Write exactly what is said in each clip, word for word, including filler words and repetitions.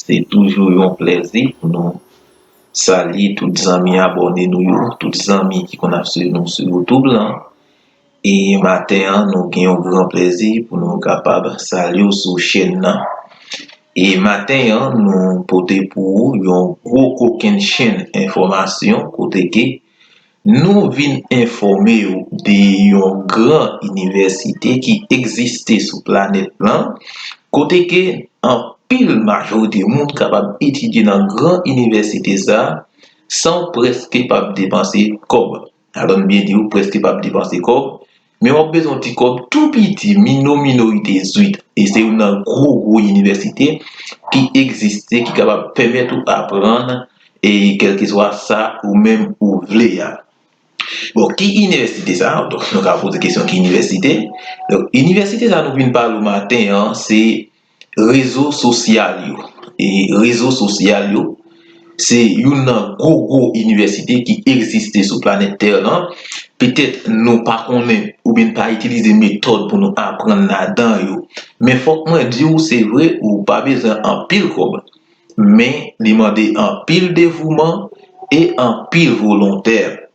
Se toujou yon plèzi pou nou salye tout zanmi abòne nou yo, tout zanmi ki konn ap swiv nou sou YouTube lan. E maten an, nou gen yon gran plèzi pou nou kapab salye w sou chèn nan. E maten an, nou pote pou ou yon gwo kokennchenn enfòmasyon kote ke nou vin enfòme w de yon gran inivèsite ki egziste sou planèt lan, kote ke anpil majorite moun kapab etidye nan gran inivèsite sa a san w prèske p ap depanse kòb. Alò, m byen di w prèske p ap depanse kòb, men w ap bezwen yon ti kòb tou piti, mino minorite zwit. E se youn nan gwo, gwo inivèsite ki egziste, ki kapab pèmèt ou aprann e kèlkeswa sa ou menm ou vle a. Bon, ki inivèsite sa a? Donk, nou ka poze kesyon ki inivèsite. Donk, inivèsite sa a nou vin pale w maten an, se rezo sosyal yo. E rezo sosyal yo, se youn nan gwo, gwo inivèsite ki egziste sou planèt tè lan. Petèt nou pa konnen oubyen n pa itilize metòd pou nou aprann ladan yo. Men fòk mwen di w, se vre, ou pa bezwen anpil kòb. Men li mande anpil devouman e anpil volontè.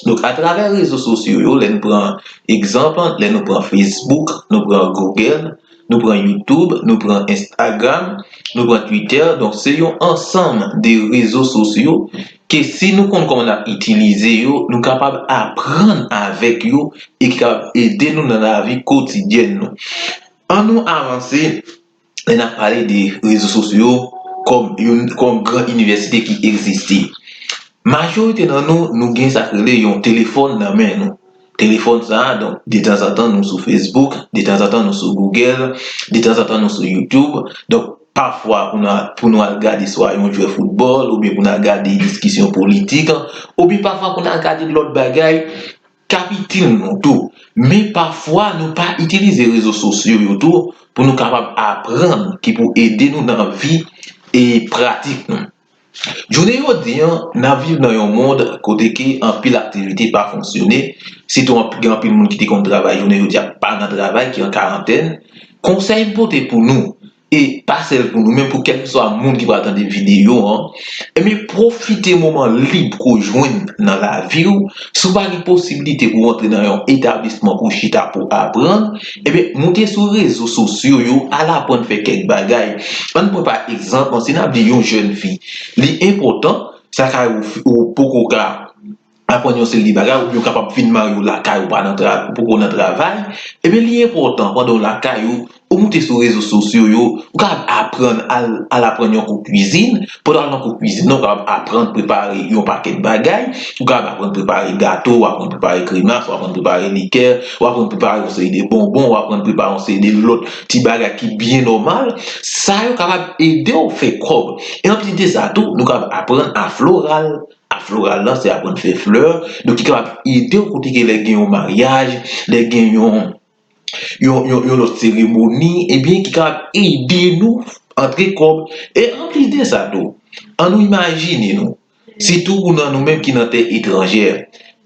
Donk, atravè rezo sosyo yo, lè n pran egzanp, lè nou pran Facebook, nou pran Google, nou pran YouTube, nou pran Instagram, nou pran Twitter. Donk, se yon ansanm de rezo sosyo ke si nou konn kòman n ap itilize yo, nou kapab aprann avèk yo e ki kapab ede nou nan lavi kotidyèn nou. Ann nou avanse, lè n ap pale de rezo sosyo kòm youn, kòm gran inivèsite ki egziste. Majorite nan nou, nou gen sa k rele yon telefòn nan men nou. Telefòn sa a, donk, detanzantan nou sou Facebook, detanzantan nou sou Google, detanzantan nou sou YouTube. Donk, pafwa pou nou, pou nou al gade swa yon jwè foutbòl, oubyen pou nou al gade diskisyon politik, oubyen pafwa pou nou al gade lòt bagay k ap itil nou tou. Men pafwa, nou pa itilize rezo sosyo yo tou pou nou kapab aprann ki pou ede nou nan vi e pratik nou. Jounen jodi a, n ap viv nan yon mond kote ke anpil aktivite pa fonksyone, sitou anp-, gen anpil moun ki te konn travay jounen jodi a pa nan travay, ki an karantèn. Konsèy m pote pou nou, e pa sèl pou nou, men pou kèlkeswa moun ki pral tande videyo an, ebyen, pwofite moman lib ke w jwenn nan lavi w. Si w pa gen posiblite pou w antre nan yon etablisman pou w chita pou w aprann, ebyen, moute sou rezo sosyo yo, al aprann fè kèk bagay. Ann pran pa egzanp, si n ap di yon jèn fi, li enpòtan, sa ka ou, ou poko ka aprann yon seri de bagay, oubyen ou kapab fin marye w lakay ou pa nan tra-, ou poko nan travay, ebyen, li enpòtan pandan w lakay ou, ou moute sou rezo sosyo yo, ou kapab aprann, al, al aprann yon kou kwizin. Pandan w al nan kou kwizin nan, ou kapab aprann prepare yon pakèt bagay. Ou kapab aprann prepare gato, ou aprann prepare kremas, ou aprann prepare likè, ou aprann prepare yon seri de bonbon, ou aprann prepare yon seri de lòt ti bagay ki byen nòmal. Sa yo kapab ede w fè kòb. E anplis de sa tou, nou kapab aprann a floral. A floral la, se aprann fè flè, donk ki kapab ede w kote ke lè gen yon maryaj, lè gen yon, yon, yon, yon lòt seremoni, ebyen, ki kapab ede nou antre kòb. E anplis de sa tou, ann nou imajine nou, sitou pou nan nou menm ki nan tè etranjè,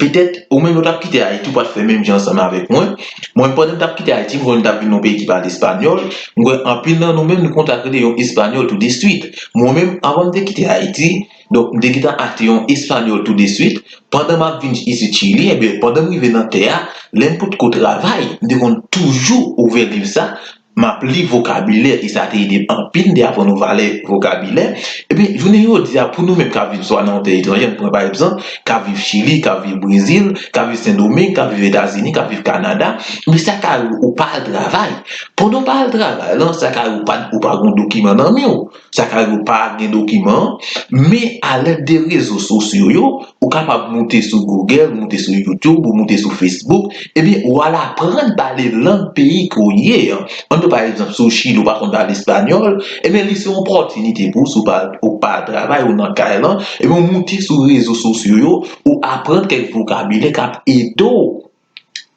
petèt ou menm lè w t ap kite Ayiti, ou pa t fè menm jan ansanm avèk mwen. Mwen, pandan m t ap kite Ayiti, m konnen m t ap vin nan yon peyi ki pale espanyòl. M kwè anpil nan nou menm, nou konn ta rele yon espanyòl tou de swit. Mwen menm, anvan m te kite Ayiti, donk, m te gentan achte yon espanyòl tou de swit. Pandan m ap vin isit Chili, ebyen, pandan m rive nan tè a, lè m potko travay, m te konn toujou ouvè liv sa, m ap li vokabilè, e sa te ede m anpil, m te aprann yon valè vokabilè. Ebyen, jounen jodi a, pou nou menm k ap viv swa nan yon tè etranjè, nou pran pa egzanp, k ap viv Chili, k ap viv Brezil, k ap viv Sendomeng, k ap viv Etazini, k ap viv Kanada, men sa ka rive ou pa al travay. Pandan w pa al travay lan, sa ka rive ou pa, ou pa gen dokiman nan men w. Sa ka rive ou pa gen dokiman an, men alèd de rezo sosyo yo, ou kapab moute sou Google, moute sou YouTube, ou moute sou Facebook, ebyen, ou al aprann pale lang peyi ke w ye an. Ann pran pa egzanp, si w Chili, ou pa konn pale espanyòl, ebyen, li se yon opòtinite pou w, si w pa, ou pa al travay, ou nan kay lan, ebyen, ou moute sou rezo sosyo yo, ou aprann kèk vokabilè k ap ede w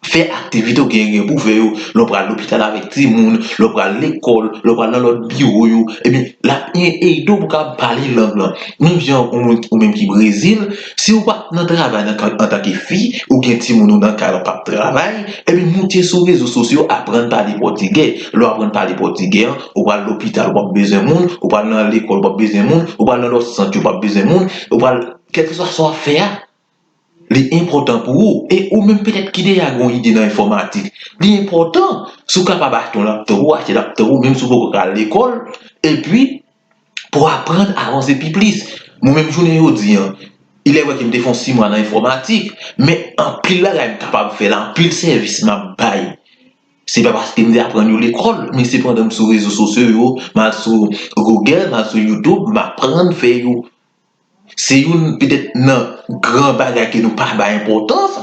fè aktivite w gen, gen pou fè yo, lè w pral lopital avèk timoun, lè w pral lekòl, lè w pral nan lòt biwo yo, ebyen, l ap e- ede w pou w kapab pale lang lan. Menm jan ou menm, ou menm ki Brezil, si w pa nan travay nan, antanke fi, ou gen timoun ou nan kay la w p ap travay, ebyen, moute sou rezo sosyo, aprann pale pòtigè. Lè w aprann pale pòtigè an, ou pral lopital, ou p ap bezwen moun, ou pral nan lekòl, ou p ap bezwen moun, ou pral nan lòt sant yo, ou p ap bezwen moun, ou pral, kèlkeswa sa w ap fè a, li enpòtan pou ou. E ou menm petèt ki deja gen yon ide nan enfòmatik, li enpòtan si w kapab achte yon laptòp ou, achte laptòp ou, menm si w poko ka al lekòl, epi pou w aprann avanse pi plis. Mwen menm jounen jodi an, il est vrai ke m te fè yon sis mwa nan enfòmatik, men anpil bagay m kapab fè la, anpil sèvis m ap bay. Se pa paske m te aprann yo lekòl, men se pandan m sou rezo sosyo yo, m al sou Google, m al sou YouTube, m aprann fè yo. Se youn petèt nan gran bagay ke nou pa bay enpòtans,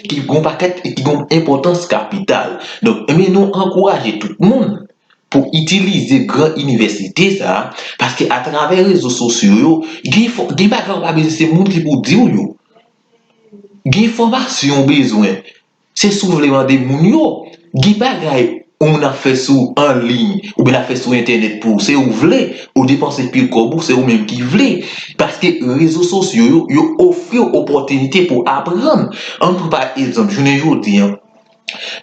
ki gon pakèt e ki gon enpòtans kapital. Donk, ebyen, nou ankouraje tout moun pou itilize gran inivèsite sa a, paske atravè rezo sosyo yo, gen fò- gen bagay ou pa bezwen se moun ki pou di w yo. Gen fòmasyon ou bezwen. Se si w vle mande moun yo. Gen bagay yon moun ap fè sou anliy, oubyen l ap fè sou entènèt pou ou, se ou vle, ou depanse pil kòb ou, se ou menm ki vle. Paske rezo sosyo yo, yo ofri w opòtinite pou w aprann. Ann pran pa egzanp, jounen jodi an,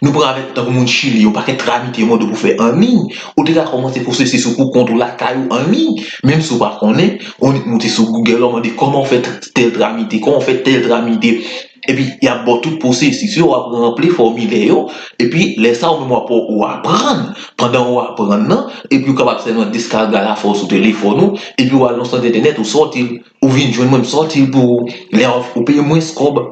nou pran avèk tankou moun Chili, yon pakèt tramite yo mande w pou fè anliy, ou te ka kòmanse pwosesis ou pou kont ou lakay ou anliy, menm si w pa konnen, ou moute sou Google, ou mande kòman w fè tèl tramite, kòman w fè tèl tramite. Epi, y ap ba w tout pwosesis yo, w ap ranpli fòmilè yo, epi lè sa a, ou menm w ap, w aprann. Pandan w aprann nan, epi ou kapab sèlman deskalge a lafòs sou telefòn ou, epi w al nan sant entènèt, ou sòti l, ou vin jwenn mwen, m sòti l pou ou. Lè a, ou peye mwens kòb.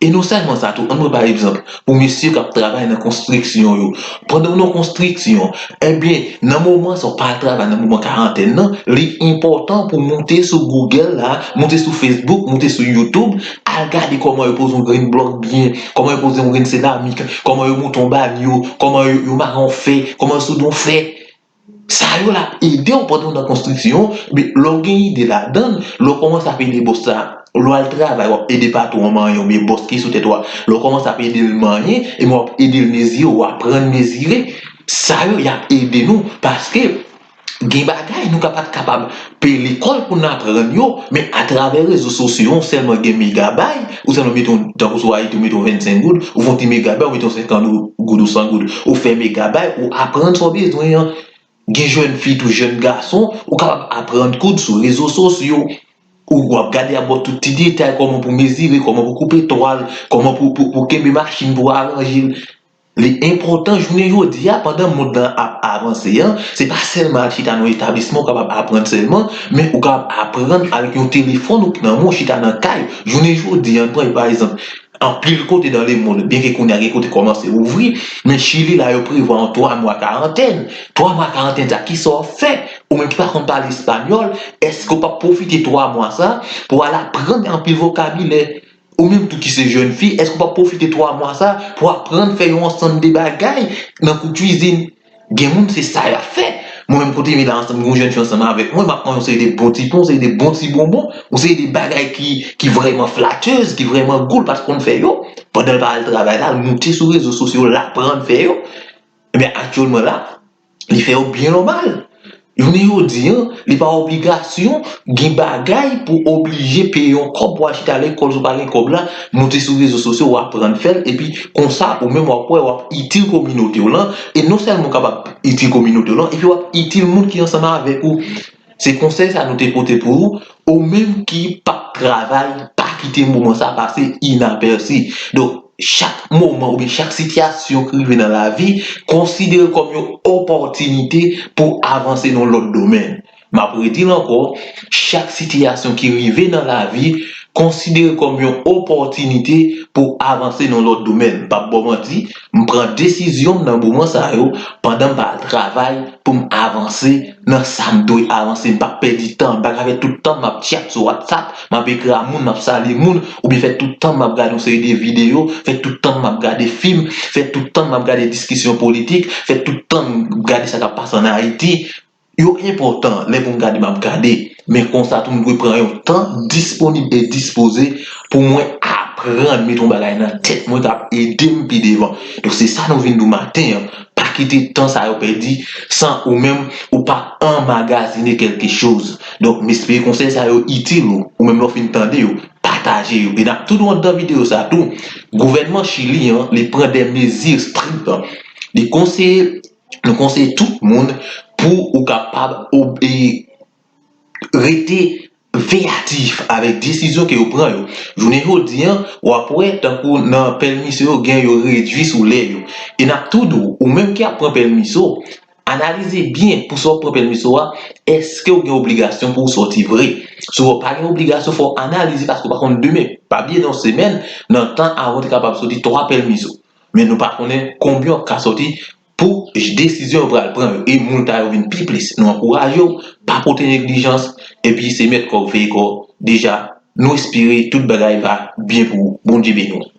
E non sèlman sa tou, ann pran pa egzanp, pou mesye k ap travay nan konstriksyon yo. Pandan w nan konstriksyon, ebyen, nan moman sa w pa al travay nan moman karantèn nan, li enpòtan pou w moute sou Google la, moute sou Facebook, moute sou YouTube, al gade kòman yo poze yon grenn blòk byen, kòman yo poze yon grenn seramik, kòman yo moute yon banyo, kòman yo, yo mare yon fè, kòman yo soude yon fè. Sa yo l ap ede w pandan w nan konstriksyon, men lè w gen ide ladan l, lè w kòmanse ap ede bòs la, lè w al travay, w ap ede patwon an manyen, oubyen bòs ki sou tèt ou a, lè w kòmanse ap ede l manyen, ebyen w ap ede l mezire, w aprann mezire. Sa yo, y ap ede nou, paske gen bagay nou ka pa t kapab peye lekòl pou n aprann yo, men atravè rezo sosyo, ou sèlman gen megabay, ou sèlman mete yon, tankou sou Ayiti, ou mete yon vennsenk goud, ou fè yon ti megabay, ou mete yon senkant goud ou san goud, ou fè megabay, ou aprann sa w bezwen an. Gen jèn fi tou, jèn gason, ou kapab aprann koud sou rezo sosyo. Ou w ap gade, y ap ba w tout ti detay, kòman pou mezire, kòman pou koupe twal, kòman pou, pou, pou kenbe machin, pou aranje l. Li enpòtan jounen jodi a, pandan mond lan ap avanse an, se pa sèlman al chita nan yon etablisman ou kapab aprann sèlman, men ou kapab aprann avèk yon telefòn ou k nan men w, chita nan kay ou. Jounen jodi a, ann pran pa egzanp, anpil kote dans le monde, byenke kounye a gen kote kòmanse ouvri, men Chili la, yo prevwa yon twa mwa karantèn. Twa mwa karantèn sa, kisa w ap fè? Ou menm ki pa konn pale espanyòl, èske w p ap pwofite twa mwa sa pou w al aprann anpil vokabilè? Ou menm tou ki se jèn fi, èske w p ap pwofite twa mwa sa pou w aprann fè yon ansanm de bagay nan kou kwizin? Gen moun, se sa y ap fè. Mwen menm, kote m ye la, ansanm, gen yon jèn fi ansanm avèk mwen, m ap manje yon seri de bon ti pen, yon seri de bon ti bonbon, yon seri de bagay ki, ki vrèman flatèz, ki vrèman gou, l pa t konn fè yo. Pandan l pa al travay la, l moute sou rezo sosyo, l aprann fè yo. Ebyen, aktyèlman la, li fè yo byen nòmal. Jounen jodi an, li pa obligasyon gen bagay pou oblije peye yon kòb pou al chita lekòl, si w pa gen kòb la, moute sou rezo sosyo, w aprann fè l, epi konsa, ou menm w ap wè, w ap itil kominote w lan, e non sèlman w kapab itil kominote w lan, epi w ap itil moun ki ansanm avèk ou. Se konsèy sa nou te pote pou ou, ou menm ki p ap travay, pa kite moman sa pase inapèsi. Donk, chak moman oubyen chak sitiyasyon ki rive nan lavi, konsidere l kòm yon opòtinite pou w avanse nan yon lòt domèn. M ap redi l ankò, chak sitiyasyon ki rive nan lavi, konsidere l kòm yon opòtinite pou w avanse nan yon lòt domèn. M p ap ba w manti, m pran desizyon m nan moman sa yo, pandan m pa al travay, pou m avanse nan sa m dwe avanse. M p ap pèdi tan, m pa ka fè tout tan m ap tchat sou WhatsApp, m ap ekri a moun, m ap salye moun, oubyen fè tout tan m ap gade yon seri de videyo, fè tout tan m ap gade fim, fè tout tan m ap gade diskisyon politik, fè tout tan m gade sa k ap pase ann Ayiti. Yo enpòtan, lè pou m gade, m ap gade, men konsa tou m dwe pran yon tan disponib e dispoze pou mwen ap aprann met yon bagay nan tèt mwen k ap ede m pi devan. Donk se sa nou vin di w maten an. Pa kite tan sa yo pèdi san ou menm ou pa anmagazine kèlke choz. Donk m espere konsèy sa yo itil ou, ou menm lè w fin tande yo, pataje yo. E n ap tou di w anndan videyo sa tou, gouvènman Chili an, li pran de mezi strik. Li konseye, nou konseye tout moun pou ou kapab ob- e rete veyatif avèk desizyon ke yo pran yo. Jounen jodi an, w ap wè tankou nan pèmiso yo gen yo redui sou lè yo. E n ap tou di w, ou menm ki ap pran pèmiso, analize byen pou sa w pran pèmiso a, èske w gen obligasyon pou w sòti vre? Si w pa gen obligasyon, fò w analize paske w pa konn demen. Pa bliye nan yon semèn, nan tan avan w te kapab sòti twa pèmiso. Men nou pa konnen konbyen w ap ka sòti pou desizyon yo pral pran yo. E moun ta yo vin pi plis. Nou ankouraje w, pa pote neglijans, epi se mèt kò w veye kò w. Deja, nou espere tout bagay va byen pou ou. Bondye beni w.